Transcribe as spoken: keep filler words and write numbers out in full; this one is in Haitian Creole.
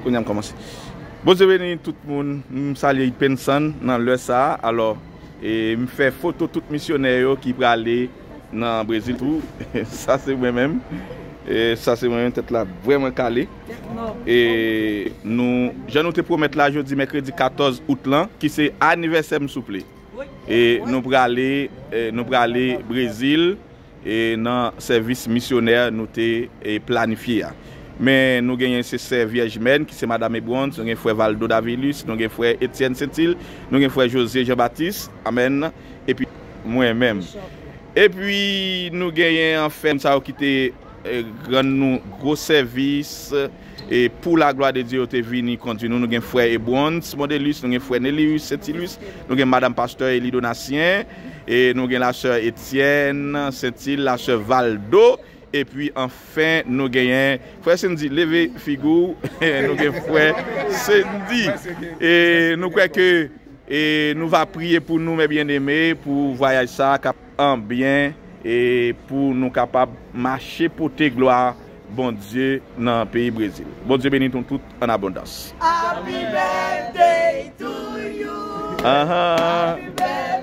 Kounye a m kòmanse. Bondye beni tout moun. M salye Ipensan nan lè sa a. Alò, e, m fè foto tout misyonè yo ki prale nan Brezil tou. Sa se mwen menm. E, sa se mwen menm, tèt la vrèman kale. E nou, jan nou te pwomèt la, jodi mèkredi katòz out lan, ki se anivèsè m, souple. E nou prale, e, nou prale Brezil, e nan sèvis misyonè nou te, e, planifye a. Men nou genyen se sè Vyèj Mèn, ki se madanm Ebwons, nou gen frè Valdo Davilus, nou gen frè Etienne Sentil, nou gen frè José Jean Baptiste, amèn, epi mwen menm. Epi nou genyen anfen sa yo ki te, e, rann nou gwo sèvis, e, pou la glwa de Dye, yo te vini kondui nou. Nou gen frè Ebwons Mondelus, nou gen frè Nelius Sentilus, nou gen madanm pastè Eli Donatien, e nou gen lasè Etienne Sentil, lasè Valdo, epi anfen nou genyen frè Sendy, leve figi w, nou gen frè Sendy. E nou kwè ke, e nou va priye pou nou, mes bien-aimés, pou vwayaj sa a k ap anbyen, e pou nou kapab mache pote glwa Bondye nan peyi Brezil. Bondye beni nou tout an abondans. Happy birthday to you. Ahan. Happy birthday